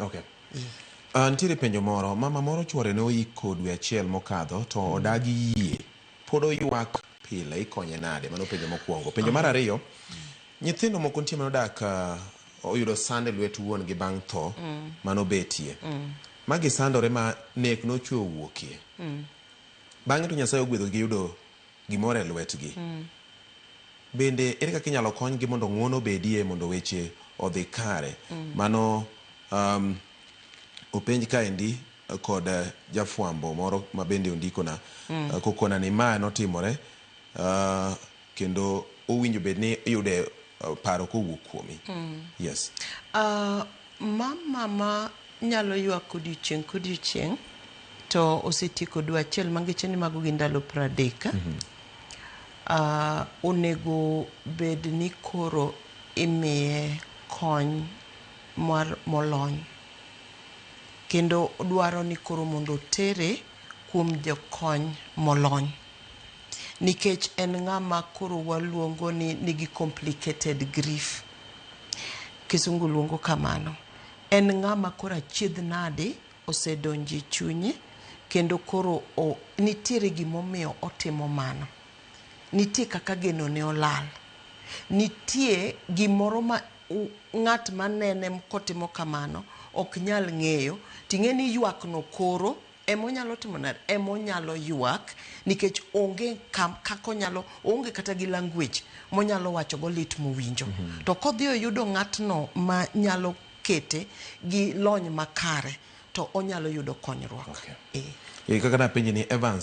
Okay. Nitiere penjo moro, mama moro chuore ne oiko dwe achiel mokadho to odagi yie, pod oywak pile, ikonye nade? Mano penjo mokwongo. Penjo mar ariyo, nyithindo moko nitie manodak oyudo sand e lwet wuon gi bang' tho manobetie. Ma gisandore ma nek nochwe owuokie. Bang'e to Nyasaye ogwedho gi yudo gimoro e lwetgi. Bende ere kaka inyalo konygi mondo ng'uono obedie mondo weche odhi kare? Mano openj kaendi kod jafwambo moro ma bende ondikona kokona ni ma notimore kendo owinjo bed ni iyude paro kowuok kuomi. Yes. Mama ma nyalo ywak odiochieng' kodiochieng' to osetieko dwe achiel mangeche ni mago gin ndalo 30. Onego bed ni koro imiye kony mar molony kendo dwaro ni koro mondo otere kuom jokony molony nikech en ng'ama koro waluongo ni nigi complicated grief. Kisungu luongo kamano. En ng'ama koro achiedh nade osedonjo e chunye kendo koro nitiere gimomiyo otimo mano. Nitie kaka geno ne olal. Nitie gimoro ma ng'at manene kotimo kamano ok nyal ng'eyo. Ting'e ni ywak no koro emonyalo timo nade? Emonyalo ywak nikech onge kaka onyalo, oonge kata gi language monyalo wacho go lit mowinjo. To kodhi oyudo ng'atno ma nyalo kete gi lony makare to onyalo yudo konyruok. Okay. Kaka napenji ni Evans